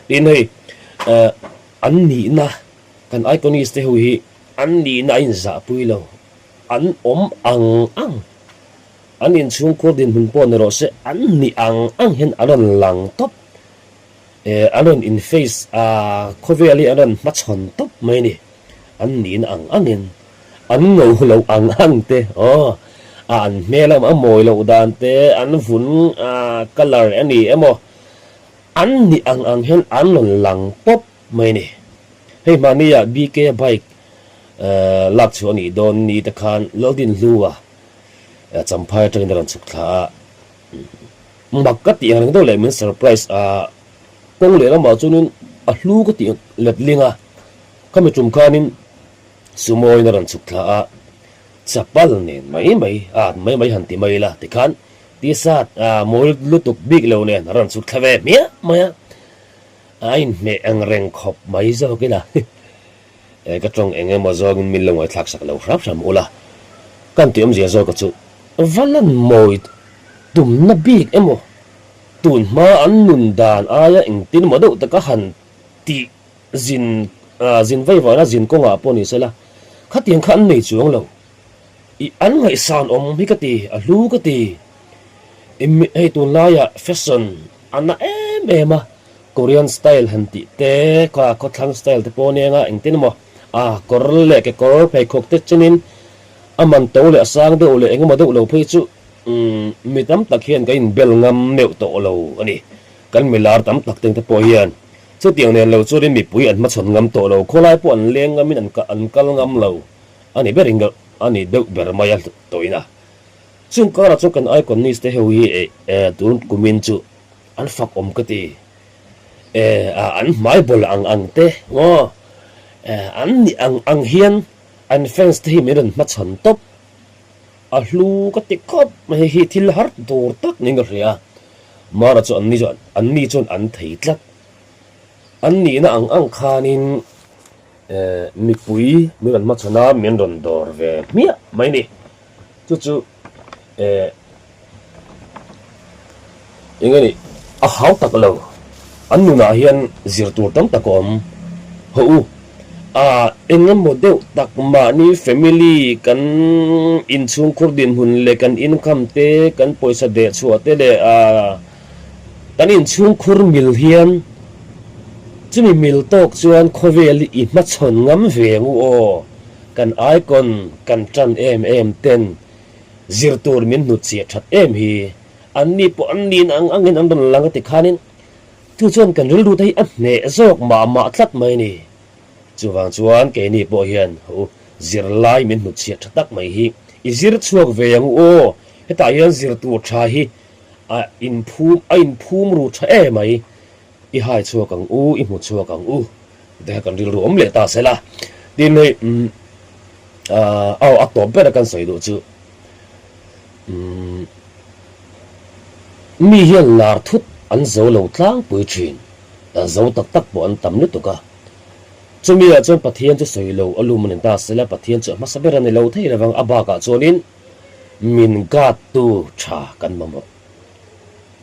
Tin hei an nihna kan Iconist te ho hi an nihna a inzahpui lo, an awm ang ang, an inchhungkhur dinhmun pawh ni rawh se, an nih ang ang hian an rawn lang tawp, an rawn in face a, khawvel hi an rawn hmachhawn tawp mai a ni, an nihna ang angin. An ngo lo ang ang te aw, a an hmel a mawi loh dan te, an vun colour a ni emaw, an nih ang ang hian an rawn lang pawp mai a ni. Hei mahnia BK bike lak chhuah a nih dawn ni te khan Laldinhlua Champhai atangin a rawn chhuk thla a, mak ka tih ang reng deuh leh min surprise a, kawng leh lamah chuanin a hlu ka tih letling a, khami tum khanin Sumawiin a rawn chhuk thla a, chapal nen mai mai a mai mai han ti mai ila tikhan t-shirt a mawi lutuk bik lo nen a rawn chhuk thla ve hmiah mai a, a inhmeh ang reng khawp mai zawk ila e ka tawng eng emaw zawngin min lo ngaihthlak sak lo hram hram ula kan tih awmzia zawka chu va lan mawi tumna bik emaw tun hma an nun dan aia engtin emaw deuh taka han tih Zin zin vei vana zin kawngah pawh ni sela, khatiang kha an nei chuang lo. I an ngaihsan awm hi ka ti, a hlu ka ti. I hei tunlaiah fashion a na em em a, Korean style han tih te, kha khawthlang style te pawh nia nga engtin emaw a kawr leh kekawr pheikhawk te chenin a man to leh a sang deuh leh engemaw deuh lo phei chu mi tam tak hian kan inbel ngam meuh tawh lo a ni. Kan milar tam tak teng te pawh hian Chutiang nen lo chuanin mipui an hmachhawn ngam tawh lo, khawlai pawh an leng ngamin an an kal ngam lo a ni ber in a ni deuh ber mai a tawhin a. Chung karah chuan kan Iconist te ho hi e tun kumin chu an fak awm ka ti e a an hmai bawl ang ang te maw e an ni ang ang hian an fans te hi min rawn hmachhawn tawp a hlu ka ti khawp mai hei hi thil har tur tak niin ka hria. Mara chu anni chuan anni chuan an thei tlat. An nihna ang ang khanin eh mipui min rawn hmachhawn a, min rawn dawr ve hmiah mai ni. Chu chu eh eng nge ni a hau tak lo. An nunah hian zir tur tam tak a awm. Hawh u, a eng emaw deuh tak mahni family kan inchhungkhur dinhmun leh kan income te, kan pawisa deh chhuah te leh a kan inchhungkhur mil hian chumi mil tawk chuan khawvel hi i hmachhawn ngam ve ang u aw, kan icon kan tan em em ten zir tur min hnutchhiah that em hi, anni pawh an nin ang angin an rawn lang a ti khanin Chu chuan kan rilru te hi a hneh zawk mah mah tlat mai a ni. Chuvang chuan keini pawh hian hu zirlai min hnutchhiah tha tak mai hi i zir chhuak ve ang u aw, hetah hian zir tur tha hi a inphum a inphum ru tha e mai, i hai chhuak ang u, i hmu chhuak ang u tih kha kan rilru awm leh ta sela. Tin hei umm aw a tawp ber a kan sawi duh chu umm. Mi hian lar thut an zo lo tlangpui thin, zo tak tak pawh an tam lutuk a. Chumi ah chuan Pathian chu sawi lo a lum a ni ta sela, Pathian chu a hmasa ber a ni lo thei lovang, a bakah chuanin min guard tu tha kan mamawh.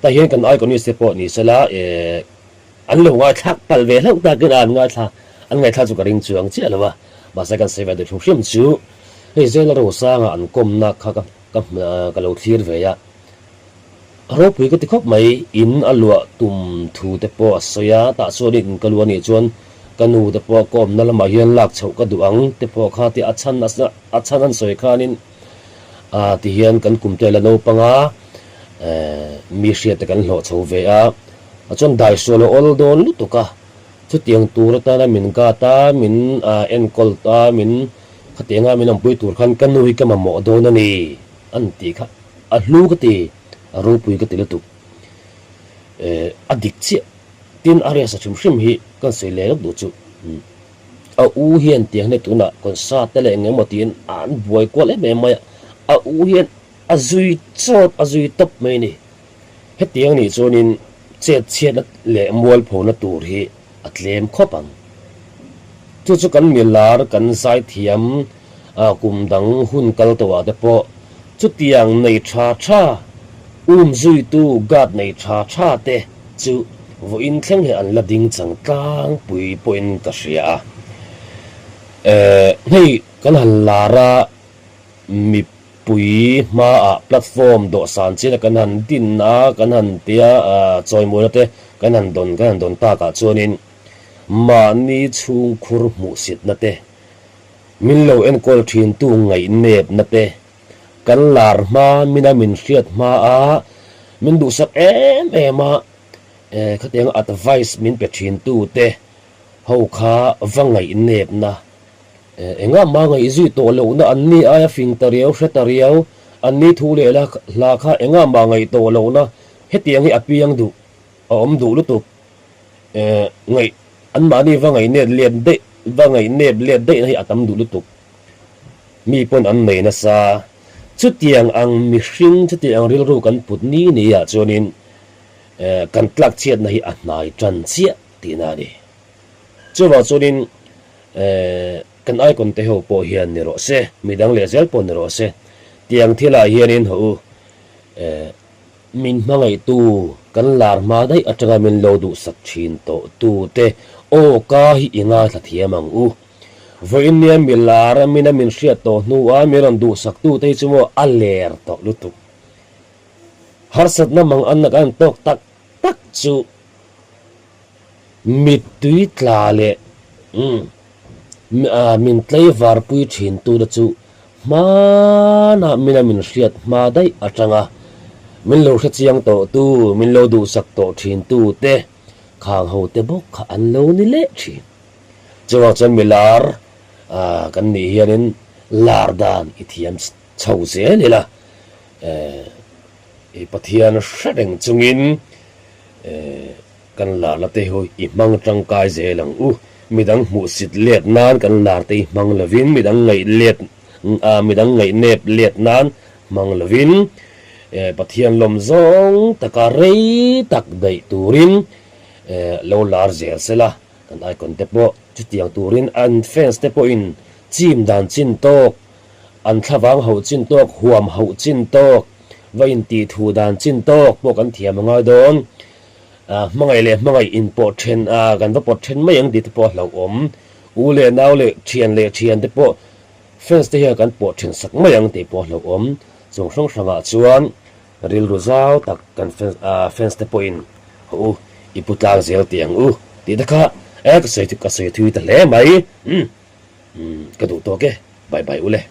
Tah hian kan Iconist te pawh ni sela eh an lo ngaithlak palh ve hlauh takin a an ngaithla, an ngaithla chu ka ring chuang chiah lo a, mahse kan sawi ve duh hrim hrim chu hei Zela Rosanga an kawmna kha ka Ka ka lo thlir ve a, a ropui ka ti khawp mai, in a luah tum thu te pawh a sawi a, tah chuan in ka luah anih chuan ka nu te pawh ka awmna lamah hian lak chhoh ka duh ang te pawh kha tia a chhan a chhan an sawi khanin ah ti hian kan kum te la naupang a, eh mi hriat te kan hlawh chho ve a, chuan daisual a awl dawn lutuk a, chutiang tur atana min gat a, min enkawl ta min Khatianga min awmpui tur khan ka nu hi ka mamawh dawn a ni an tih kha a hlu ka ti, a ropui ka ti lutuk. Eh, a dik chiah. Tin, a riasa hrim hrim hi kan sawi leh lawk duh chu. A u hian tiang hle tunah concert te leh eng emaw tiin an buai kual em em mai a, a u hian a zui chawt, a zui tawp mai a ni. Hetiang nih chuanin chet chhiatna leh mualphona tur hi a tlem khawp ang. Chu chu kan milar, kan zaithiam kum dang hun kal tawhah te pawh chutiang nei tha tha, um zuitu guard nei tha tha te chu Vawiin thleng hi an la ding chang tlangpui pawhin ka hria a. Eh, hei kan han lar a, mipui hmaah platform dawhsan chiana kan han din a, kan han tia chawimawina te kan han dawn kan han dawn takah chuanin mahni chhungkhur hmuhsitna te, min lo enkawl thintu ngaihnepna te, kan lar hma mina min hriat hma a, min duhsak em em a, khatiang advice min pe thin tu te ho kha va ngaihnepna, engah mah ngaih zui tawh lohna an ni aia fing ta riau hre ta riau, an ni thu leh la hla kha engah mah ngaih tawh lohna, hetiang hi a piang duh a awm duh lutuk. Ngaih anmahni va ngaihnep let daih va ngaihnep let daihna hi a tam duh lutuk. Mi pawn an nei nasa. Chutiang ang mihring chutiang ang rilru kan put ni ni ah chuanin kan tlak chhiatna hi a hnai tan chiah tihna a ni. Chuvang chuanin kan icon te ho pawh hian ni rawh se, midang leh zel pawh ni rawh se, tiang thilah hianin haw u Min hmangaihtu kan lar hma daih atanga min lo duhsak thin tawh tute aw ka hi i ngaithla thiam ang u. Vawiin nia mi lar a mina min hriat tawh hnua mi rawn duhsak tute hi chu maw a ler tawh lutuk. Harsatna mang anna kan tawk tak tak chu Mittui tla leh umm min tlaivarpui thintu te chu hmanah mina min hriat hma daih atanga min lo hrechiang tawhtu, min lo duhsak tawh thintu te khang ho te bawk kha an lo ni leh thin. Chuvang chuan mi lar kan nih hianin lar dan i thiam chho zel ila i Pathian hre reng chungin Kan larna te hi i hmang tangkai zel ang u. Midang hmuhsit let nan kan lar te hi hmang lovin, midang ngaih let midang ngaihnep let nan hmang lovin, Pathian lawm zawng taka rei tak daih turin lo lar zel sela, kan icon te pawh chutiang turin an fans te pawhin chim dan chin tawk, an thlavang hauh chin tawk, huam hauh chin tawk, va intih thu dan chin tawk pawh kan thiam a ngai dawn. Hmangaih leh hmangaih inpawh then a, kan va pawt then mai ang tih te pawh a hlauhawm. U leh nau leh thian leh thian te pawh fans te hian kan pawh then sak mai ang tih pawh a hlauhawm. Chung hrang hrangah chuan rilru zau tak kan fans te pawhin haw u, i pu tlang zel tih ang u tih te kha e ka sawi ka sawi thui ta hle mai. Umm ka duh tawk e, bye bye u le.